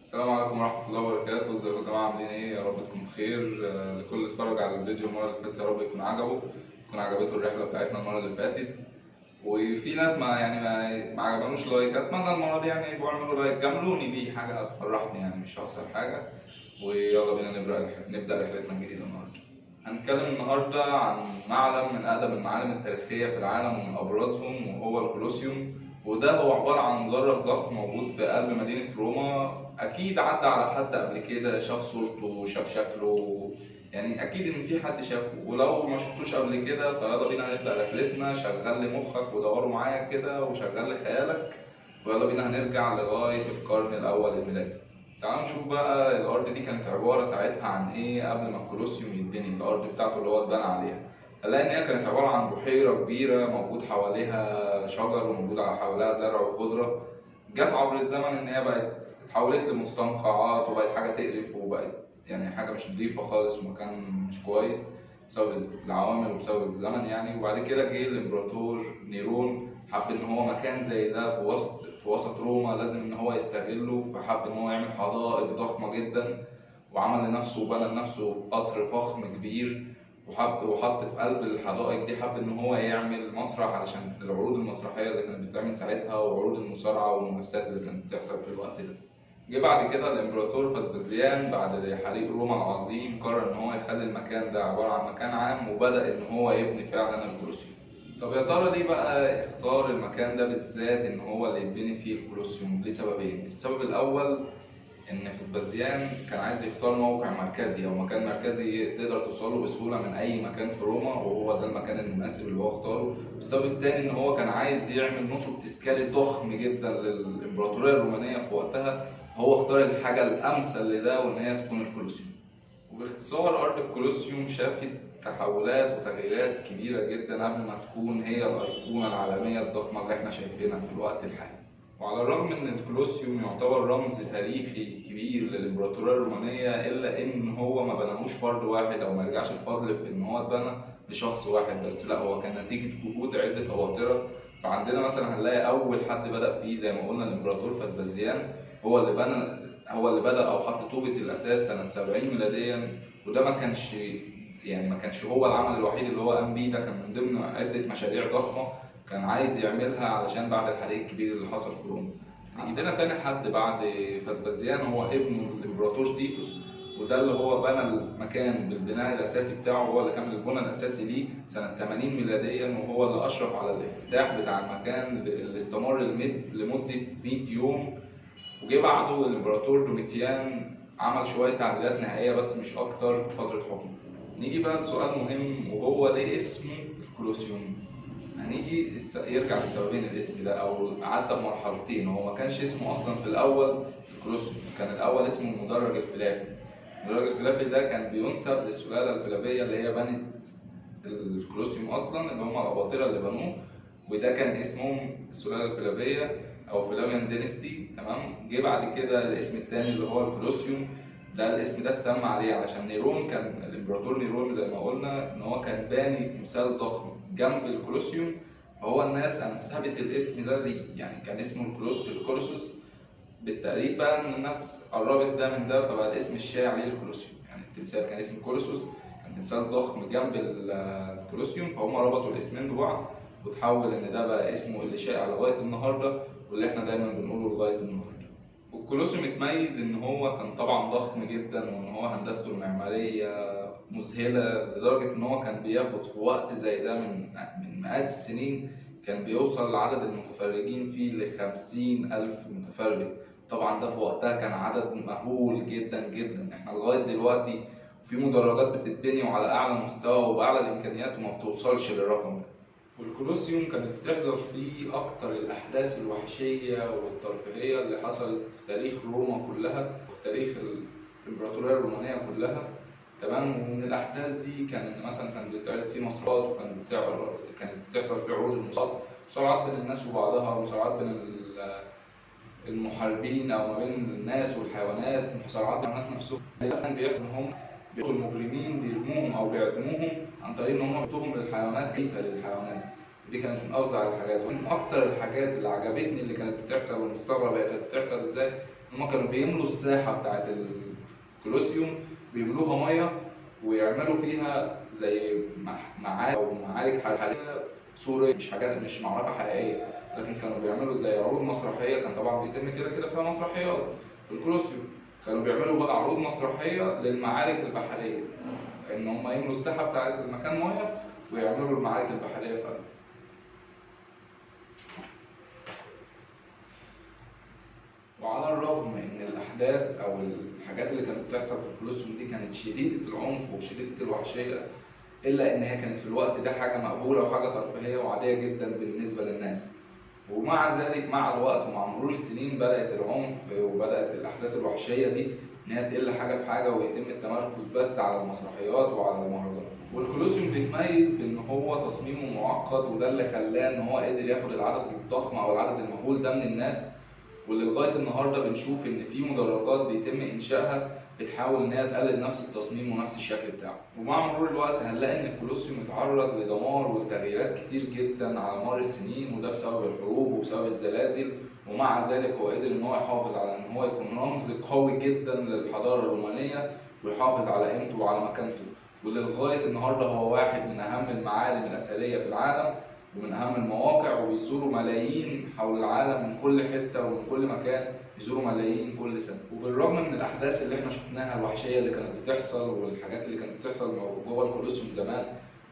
السلام عليكم ورحمة الله وبركاته. ازيكم يا جماعة، عاملين ايه؟ يا رب تكونوا بخير. لكل اللي اتفرج على الفيديو المرة اللي فاتت يا رب يكون عجبه، تكون عجبته الرحلة بتاعتنا المرة اللي فاتت. وفي ناس ما عجبهمش like، اتمنى المرة دي يعني يبقوا يعملوا like، جاملوني بيه، حاجة هتفرحني يعني، مش هخسر حاجة. ويلا بينا نبدأ رحلتنا الجديدة النهاردة. هنتكلم النهاردة عن معلم من أقدم المعالم التاريخية في العالم ومن أبرزهم، وهو الكولوسيوم. وده هو عبارة عن مدرج ضخم موجود في قلب مدينة روما. أكيد عدى على حد قبل كده شاف صورته، شاف شكله، يعني أكيد إن في حد شافه. ولو ما شفتوش قبل كده فيلا بينا هنبدأ رحلتنا. شغل لي مخك ودوره معايا كده وشغل لي خيالك، ويلا بينا هنرجع لغاية القرن الأول الميلادي. تعالوا نشوف بقى الأرض دي كانت عبارة ساعتها عن إيه قبل ما الكولوسيوم يتبني، الأرض بتاعته اللي هو اتبنى عليها. هنلاقي إن هي كانت عبارة عن بحيرة كبيرة موجود حواليها شجر وموجود حواليها زرع وخضرة. جت عبر الزمن إن هي بقت اتحولت لمستنقعات وبقت حاجة تقرف وبقت يعني حاجة مش نظيفة خالص ومكان مش كويس بسبب العوامل وبسبب الزمن يعني. وبعد كده جه الإمبراطور نيرون، حب إن هو مكان زي ده في وسط روما لازم إن هو يستغله، فحب إن هو يعمل حدائق ضخمة جدا، وعمل لنفسه وبنى لنفسه قصر فخم كبير، وحط في قلب الحدائق دي، حب إن هو يعمل مسرح علشان العروض المسرحية اللي كانت بتتعمل ساعتها وعروض المصارعة والمنافسات اللي كانت بتحصل في الوقت ده. جه بعد كده الإمبراطور فسبازيان بعد حريق روما العظيم، قرر إن هو يخلي المكان ده عبارة عن مكان عام، وبدأ إن هو يبني فعلا الكولوسيوم. طب يا ترى ليه بقى اختار المكان ده بالذات إن هو اللي يتبني فيه الكولوسيوم؟ لسببين. السبب الأول إن فسبازيان كان عايز يختار موقع مركزي أو مكان مركزي تقدر توصله بسهولة من أي مكان في روما، وهو ده المكان المناسب اللي هو اختاره. والسبب التاني إن هو كان عايز يعمل نصب تذكاري ضخم جدا للإمبراطورية الرومانية في وقتها، هو اختار الحاجة الأمثل لده وإن هي تكون الكولوسيوم. وباختصار أرض الكولوسيوم شافت تحولات وتغييرات كبيرة جدا قبل ما تكون هي الأيقونة العالمية الضخمة اللي احنا شايفينها في الوقت الحالي. وعلى الرغم إن الكولوسيوم يعتبر رمز تاريخي كبير للإمبراطورية الرومانية، إلا إن هو ما بناهوش فرد واحد أو ما رجعش الفضل في إن هو اتبنى لشخص واحد بس، لا هو كان نتيجة جهود عدة أباطرة. فعندنا مثلا هنلاقي أول حد بدأ فيه زي ما قلنا الإمبراطور فسبازيان، هو اللي بدأ أو حط طوبة الأساس سنة 70 ميلاديا. وده ما كانش هو العمل الوحيد اللي هو قام بيه، ده كان من ضمن عدة مشاريع ضخمة كان عايز يعملها علشان بعد الحريق الكبير اللي حصل في روما. عندنا تاني حد بعد فسبازيان هو ابنه الإمبراطور تيتوس، وده اللي هو بنى المكان بالبناء الأساسي بتاعه، هو اللي كمل البنى الأساسي ليه سنة 80 ميلاديا، وهو اللي أشرف على الافتتاح بتاع المكان اللي استمر لمدة 100 يوم. وجه بعده الإمبراطور دوميتيان، عمل شوية تعديلات نهائية بس مش أكتر في فترة حكمه. نيجي بقى لسؤال مهم، وهو ليه اسمه الكولوسيوم؟ هنيجي يرجع لسببين الاسم ده، أو عدى بمرحلتين. هو ما كانش اسمه أصلا في الأول الكولوسيوم، كان الأول اسمه المدرج الفلافي. المدرج الفلافي ده كان بينسب للسلالة الفلافية اللي هي بنت الكولوسيوم أصلا، اللي هم الأباطرة اللي بنوه، وده كان اسمهم السلالة الفلافية أو Flavian dynasty. تمام. جه بعد كده الاسم التاني اللي هو الكولوسيوم، ده الاسم ده اتسمى عليه علشان نيرون، كان الامبراطور نيرون زي ما قلنا ان هو كان باني تمثال ضخم جنب الكولوسيوم، فهو الناس انسبت الاسم ده ليه، يعني كان اسمه الكولوسوس بالتقريب بقى، ان الناس قربت ده من ده فبقى الاسم الشائع ليه الكولوسيوم. يعني التمثال كان اسمه كولوسوس، كان تمثال ضخم جنب الكولوسيوم، فهم ربطوا الاسمين ببعض وتحول ان ده بقى اسمه اللي شائع لغايه النهارده واللي احنا دايما بنقوله لغايه النهارده. والكولوسيوم اتميز ان هو كان طبعا ضخم جدا، وان هو هندسته المعماريه مذهله لدرجه ان هو كان بياخد في وقت زي ده من مئات السنين كان بيوصل لعدد المتفرجين فيه ل50,000 متفرج. طبعا ده في وقتها كان عدد مهول جدا جدا. احنا لغايه دلوقتي في مدرجات بتتبني وعلى اعلى مستوى وباعلى الامكانيات وما بتوصلش للرقم ده. والكولوسيوم كانت بتحصل فيه أكتر الأحداث الوحشية والترفيهية اللي حصلت في تاريخ روما كلها وفي تاريخ الإمبراطورية الرومانية كلها. تمام. ومن الأحداث دي كان مثلا كان بيتعرض فيه مسرحيات، وكانت بتحصل فيه عروض المصارعات، مصارعات بين الناس وبعضها، ومصارعات بين المحاربين أو ما بين الناس والحيوانات، مصارعات بين الحيوانات نفسهم. كان بيحصل إن هم بيقتلوا المجرمين، بيرموهم أو بيعدموهم عن طريق إن هم بيحطوهم للحيوانات، كيسة للحيوانات. دي كانت من أفظع الحاجات، ومن أكتر الحاجات اللي عجبتني اللي كانت بتحصل ومستغرب هي كانت بتحصل إزاي، هما كانوا بيملوا الساحة بتاعت الكولوسيوم، بيملوها مية ويعملوا فيها زي معارك او معارك حقيقية صوريه، مش حاجات مش معركة حقيقية، لكن كانوا بيعملوا زي عروض مسرحية. كان طبعا بيتم كده كده فيها مسرحيات في الكولوسيوم، كانوا بيعملوا بقى عروض مسرحية للمعارك البحرية، ان هم يملوا الساحة بتاعت المكان مية ويعملوا المعارك البحرية فعلا. وعلى الرغم ان الاحداث او الحاجات اللي كانت بتحصل في الكولوسيوم دي كانت شديدة العنف وشديده الوحشية، الا ان هي كانت في الوقت ده حاجة مقبولة وحاجه ترفيهية وعاديه جدا بالنسبة للناس. ومع ذلك مع الوقت ومع مرور السنين بدات العنف وبدات الاحداث الوحشية دي ان هي تقل حاجة في حاجة، ويتم التمركز بس على المسرحيات وعلى المهرجانات. والكولوسيوم بيتميز بان هو تصميمه معقد، وده اللي خلاه ان هو قدر ياخد العدد الضخم او العدد المهول ده من الناس، واللي لغاية النهارده بنشوف ان في مدرجات بيتم انشائها بتحاول ان هي تقلد نفس التصميم ونفس الشكل بتاعه. ومع مرور الوقت هنلاقي ان الكولوسيوم اتعرض لدمار وتغييرات كتير جدا على مر السنين، وده بسبب الحروب وبسبب الزلازل، ومع ذلك هو قدر ان هو يحافظ على ان هو يكون رمز قوي جدا للحضاره الرومانية، ويحافظ على قيمته وعلى مكانته، واللي لغاية النهارده هو واحد من اهم المعالم الاثرية في العالم ومن اهم المواقع، وبيزوروا ملايين حول العالم من كل حتة ومن كل مكان، بيزوروا ملايين كل سنة. وبالرغم من الاحداث اللي احنا شفناها الوحشية اللي كانت بتحصل والحاجات اللي كانت بتحصل جوه الكولوسيوم زمان،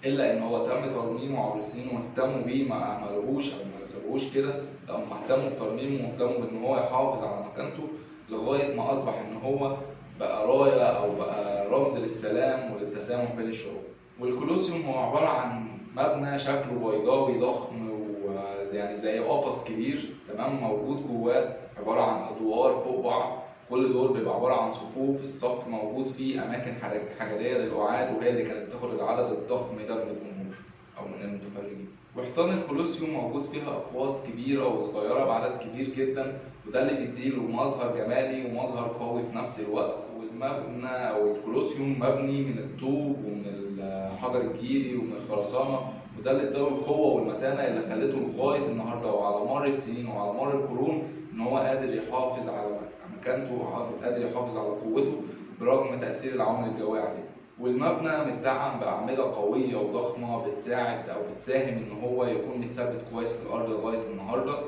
الا ان هو تم ترميمه عبر السنين واهتموا بيه، ما عملوهوش او ما سابوهوش كده، لا هم اهتموا بترميمه واهتموا بان هو يحافظ على مكانته لغاية ما اصبح ان هو بقى رايه او بقى رمز للسلام وللتسامح بين الشعوب. والكولوسيوم هو عبارة عن مبنى شكله بيضاوي ضخم، ويعني زي قفص كبير، تمام، موجود جواه عبارة عن ادوار فوق بعض، كل دور بيبقى عبارة عن صفوف، الصف موجود فيه اماكن حجريه للقعاد، وهي اللي كانت بتاخد العدد الضخم ده من الجمهور او من المتفرجين. وحيطان الكولوسيوم موجود فيها اقواس كبيرة وصغيره بعدد كبير جدا، وده اللي بيديله مظهر جمالي ومظهر قوي في نفس الوقت. والمبنى او الكولوسيوم مبني من الطوب ومن الحجر الجيري ومن الخرسانه، وده اللي اداله القوة والمتانه اللي خلته لغاية النهارده وعلى مر السنين وعلى مر القرون ان هو قادر يحافظ على مكانته وقادر يحافظ على قوته برغم تاثير العوامل الجوية عليه. والمبنى متدعم باعمده قوية وضخمه بتساعد او بتساهم ان هو يكون متثبت كويس في الارض لغاية النهارده.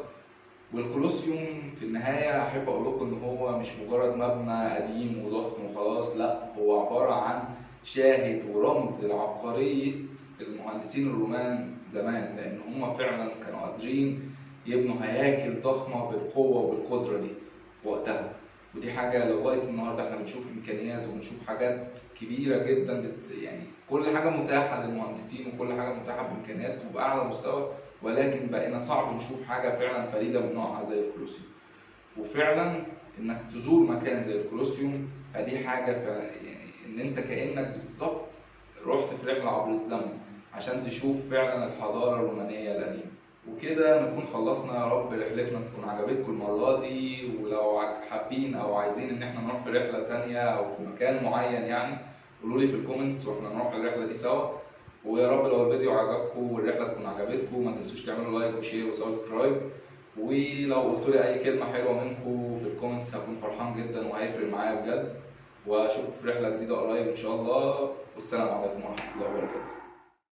والكولوسيوم في النهاية احب اقول لكم ان هو مش مجرد مبنى قديم وضخم وخلاص، لا هو عبارة عن شاهد ورمز لعبقريه المهندسين الرومان زمان، لان هم فعلا كانوا قادرين يبنوا هياكل ضخمة بالقوة وبالقدره دي في وقتها. ودي حاجة لغاية النهارده احنا بنشوف امكانيات وبنشوف حاجات كبيرة جدا، يعني كل حاجة متاحة للمهندسين وكل حاجة متاحة بامكانيات وباعلى مستوى، ولكن بقينا صعب نشوف حاجة فعلا فريدة من نوعها زي الكولوسيوم. وفعلا انك تزور مكان زي الكولوسيوم فدي حاجة يعني ان انت كانك بالظبط رحت في رحله عبر الزمن عشان تشوف فعلا الحضارة الرومانية القديمة. وكده نكون خلصنا، يا رب رحلتنا تكون عجبتكم المرة دي، ولو حابين او عايزين ان احنا نروح في رحلة تانية او في مكان معين يعني قولوا لي في ال comments واحنا نروح الرحلة دي سوا. ويا رب لو الفيديو عجبكم والرحلة تكون عجبتكم ما تنسوش تعملوا like و share و subscribe، ولو قلتوا لي اي كلمة حلوة منكم في ال comments هكون فرحان جدا وهيفرق معايا بجد. واشوفكم في رحلة جديدة قريب ان شاء الله، والسلام عليكم ورحمة الله وبركاته.